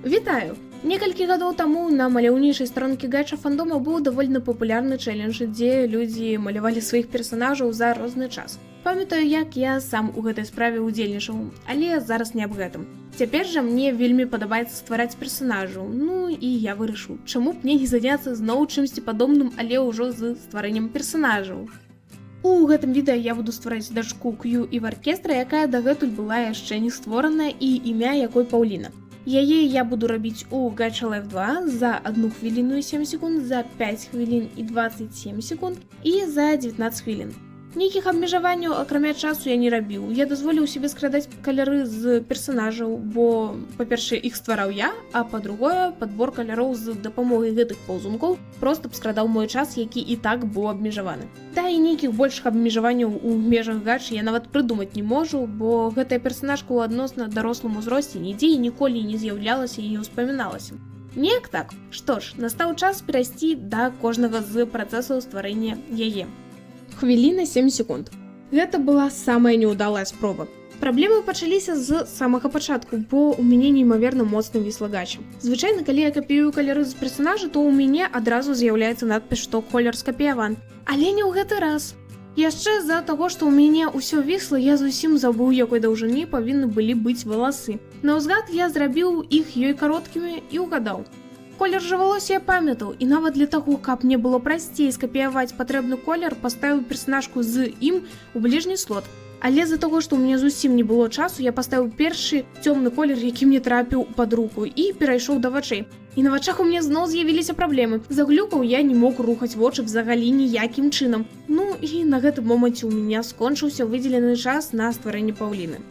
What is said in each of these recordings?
Вітаю! Некалькі гадоў таму на маляўнічай старонкі гача фандома быў даволі папулярны чэлендж, дзе людзі малявалі сваіх персанажаў за розны час. Памятаю, як я сам у гэтай справе ўдзельнічаў, але зараз не аб гэтым. Цяпер жа мне вельмі падабаецца ствараць персанажаў, ну і я вырашыў, чаму б мне не заняцца зноў чымсьці падобным, але ўжо з стварэннем персанажаў. У гэтым відэа я буду ствараць дачку К'ю і Варкестра, якая дагэтуль была яшчэ не створаная і імя якой Паўліна. Яе я буду рабіць у Gacha Life 2 за 1 хвіліну і 7 секунд, за 5 хвілін і 27 секунд і за 19 хвілін. Нейкіх абмежаванняў акрамя часу я не рабіў. Я дазволіў сабе скрадаць каляры з персанажаў, бо, па-першае, іх ствараў я, а па-другое, падбор каляроў з дапамогай гэтых паўзункоў проста б скрадаў мой час, які і так быў абмежаваны. Да і нейкіх большых абмежаванняў у межах гачы я нават прыдумаць не можу, бо гэтая персанажка ў адносна дарослым узросце нідзе і ніколі не з'яўлялася і не ўспаміналася. Неяк так. Што ж, настаў час перайсці да кожнага з працэсаў стварэння яе. Хвіліна 7 секунд. Гэта была самая няўдалая спроба. Праблемы пачаліся з самага пачатку, бо у мяне неймаверна моцна вісла гача. Звычайна, калі я капіюю каляры з персанажа, то ў мяне адразу з'яўляецца надпіс, што колер скапіяван. Але не ў гэты раз. Яшчэ з-за таго, што ў мяне ўсё вісла, я зусім забыў, якой даўжыні павінны былі быць валасы. Наўзгад я зрабіў іх ёй кароткімі і ўгадаў. Колер жа валося я памятаў, і нават для таго, каб мне было прасцей скапіяваць патрэбны колер, паставіў персанажку з ім у бліжні слот. Але з-за таго, што ў мяне зусім не было часу, я паставіў першы цёмны колер, які мне трапіў пад руку, і перайшоў да вачэй. І на вачах у мяне зноў з'явіліся праблемы. З-за глюкаў я не мог рухаць вочы взагалі ніякім чынам. Ну і на гэтым моманце ў мяне скончыўся выдзелены час на стварэнне Паўліны.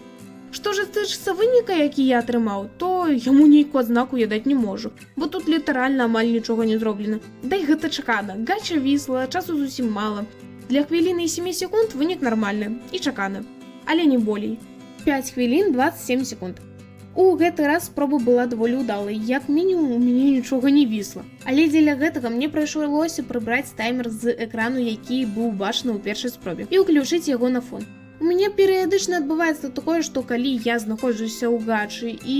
Што ж тычыцца выніка, які я атрымаў, то яму нейкую адзнаку я даць не можу, бо тут літаральна амаль нічога не зроблена. Да і гэта чакана, гача вісла, часу зусім мала. Для хвіліны і 7 секунд вынік нармальны і чаканы, але не болей. 5 хвілін 27 секунд. У гэты раз спроба была даволі ўдалай, як мінімум у мяне нічога не вісла. Але дзеля гэтага мне прыйшлося прыбраць таймер з экрану, які быў бачны ў першай спробе, і ўключыць яго на фон. У мяне перыядычна адбываецца такое, што калі я знаходжуся ў гачы і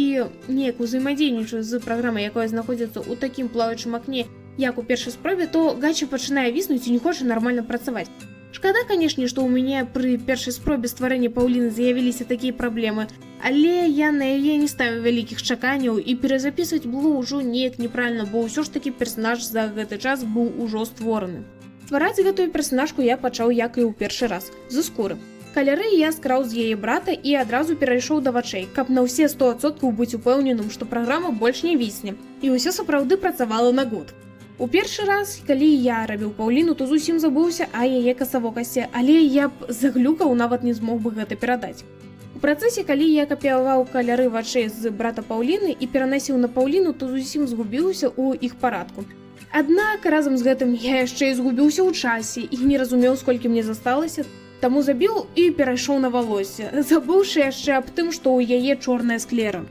неяк узаемадзейнічаю з праграмай, якая знаходзіцца ў такім плаваючым акне, як у першай спробе, то гача пачынае віснуць і не хоча нармальна працаваць. Шкада, канешне, што ў мяне пры першай спробе стварэння Паўліны з'явіліся такія праблемы, але я на яе не ставіў вялікіх чаканняў, і перазапісваць было ўжо неяк неправільна, бо ўсё ж такі персанаж за гэты час быў ужо створаны. Ствараць гэтую персанажку я пачаў, як і ў першы раз, з скуры. Каляры я скраў з яе брата і адразу перайшоў да вачэй, каб на ўсе 100% быць упэўненым, што праграма больш не вісне. І ўсё сапраўды працавала на гуд. У першы раз, калі я рабіў Паўліну, то зусім забыўся а яе касавокасці, але я б з-за глюкаў нават не змог бы гэта перадаць. У працэсе, калі я капіяваў каляры вачэй з брата Паўліны і перанасіў на Паўліну, то зусім згубіўся ў іх парадку. Аднак разам з гэтым я яшчэ і згубіўся ў часе і не разумеў, сколькі мне засталася, таму забіў і перайшоў на валоссе, забыўшы яшчэ аб тым, што ў яе чорная склера.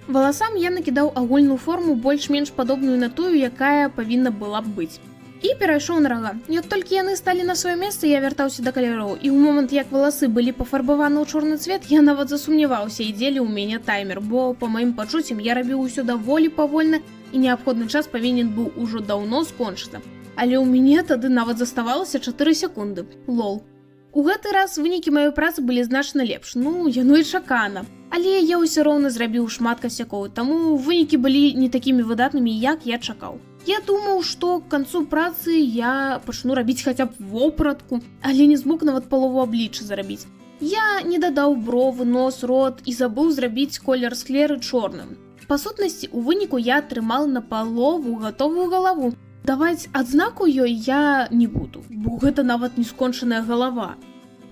Валасам я накідаў агульную форму, больш-менш падобную на тую, якая павінна была б быць. І перайшоў на рага. Як толькі яны сталі на сваё месца, я вяртаўся да каляроў. І ў момант, як валасы былі пафарбаваны ў чорны цвет, я нават засумняваўся, ідзе лі ў мяне таймер, бо па маім пачуццям я рабіў усё даволі павольна і неабходны час павінен быў ужо даўно скончыцца. Але ў мяне тады нават заставалася 4 секунды. Лол. У гэты раз вынікі маёй працы былі значна лепш. Ну, яно і чакана. Але я ўсё роўна зрабіў шмат касякоў, таму вынікі былі не такімі выдатнымі, як я чакаў. Я думаў, што к канцу працы я пачну рабіць хаця б вопратку, але не змог нават палову аблічча зрабіць. Я не дадаў бровы, нос, рот і забыў зрабіць колер склеры чорным. Па сутнасці, у выніку я атрымаў на палову гатовую галаву. Даваць адзнаку ёй я не буду, бо гэта нават не скончаная галава.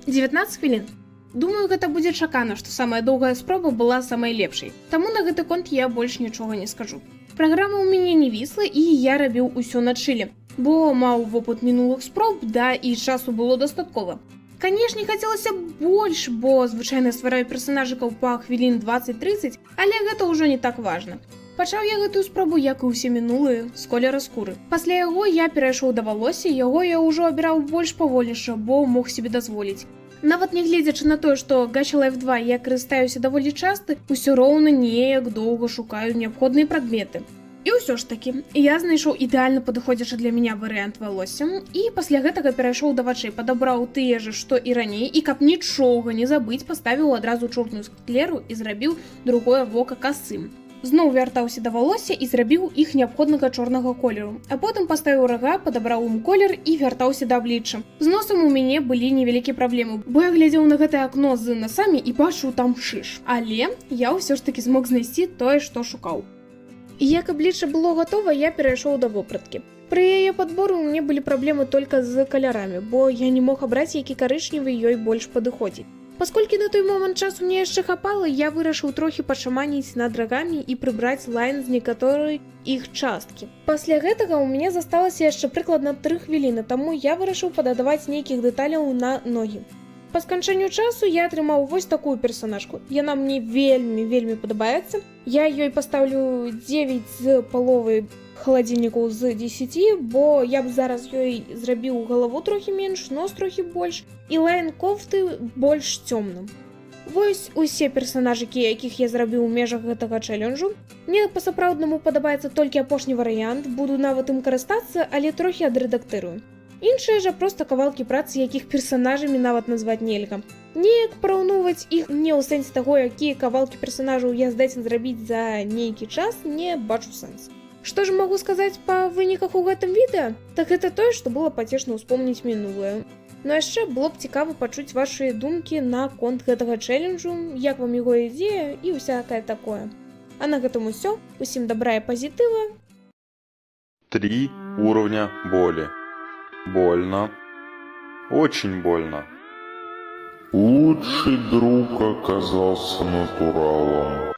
19 хвілін. Думаю, гэта будзе чакана, што самая доўгая спроба была самай лепшай. Таму на гэты конт я больш нічога не скажу. Праграма ў мяне не вісла, і я рабіў усё на чыле, бо маў вопыт мінулых спроб, да і часу было дастаткова. Канешне, хацелася б больш, бо звычайна ствараю персанажыкаў па хвілін 20-30, але гэта ўжо не так важна. Пачаў я гэтую спробу, як і ўсе мінулыя, з колера скуры. Пасля яго я перайшоў да валосся, яго я ўжо абіраў больш павольніша, бо мог себе дазволіць. Нават не гледзячы на тое, што Gacha Life 2 я карыстаюся даволі часта, усё роўна неяк доўга шукаю неабходныя прадметы. І ўсё ж такі, я знайшоў ідэальна падыходзячы для меня варыянт валосся і пасля гэтага перайшоў да вачэй, падабраў тыя ж, што і раней, і, каб нічога не забыць, паставіў адразу чорную склеру і зрабіў другое вока касым. Зноў вяртаўся да валосся і зрабіў іх неабходнага чорнага колеру. А потым паставіў рага, падабраў ім колер і вяртаўся да аблічча. З носам у мяне былі невялікія праблемы, бо я глядзеў на гэтае акно з насамі і бачыў там шыш. Але я ўсё ж такі змог знайсці тое, што шукаў. І як аблічча было гатова, я перайшоў да вопраткі. Пры яе падбору ў мяне былі праблемы только з калярамі, бо я не мог абраць, які карычневы ёй больш падыходзіць. Пасколькі на той момант часу мне яшчэ хапала, я вырашыў трохі пашаманіць над рагамі і прыбраць лайн з некаторай іх часткі. Пасля гэтага ў мяне засталася яшчэ прыкладна 3 хвіліны, таму я вырашыў пададаваць нейкіх дэталяў на ногі. Па сканчэнню часу я атрымаў вось такую персанажку. Яна мне вельмі, вельмі падабаецца. Я ёй пастаўлю 9 з паловай халадзільнікаў з 10, бо я б зараз ёй зрабіў галаву трохі менш, нос трохі больш і лайн кофты больш цёмным. Вось усе персанажыкі, якіх я зрабіў у межах гэтага чэленджу. Мне па-сапраўднаму падабаецца толькі апошні варыянт, буду нават ім карыстацца, але трохі адрэдактырую. Іншыя жа проста кавалкі працы, якіх персанажамі нават назваць нельга. Неяк параўноўваць іх не ў сэнсе таго, якія кавалкі персанажаў я здатен зрабіць за нейкі час, не бачу сэнс. Што ж магу сказаць па выніках у гэтым відэа? Так гэта тое, што было пацешна ўспомніць мінулае. Ну а яшчэ было б цікава пачуць вашы думкі наконт гэтага чэленджу, як вам яго ідзея і ўсякае такое. А на гэтым усё. Усім дабра і пазітыва. Три уровня боли. Больно. Очень больно. Лучший друг оказался натуралом.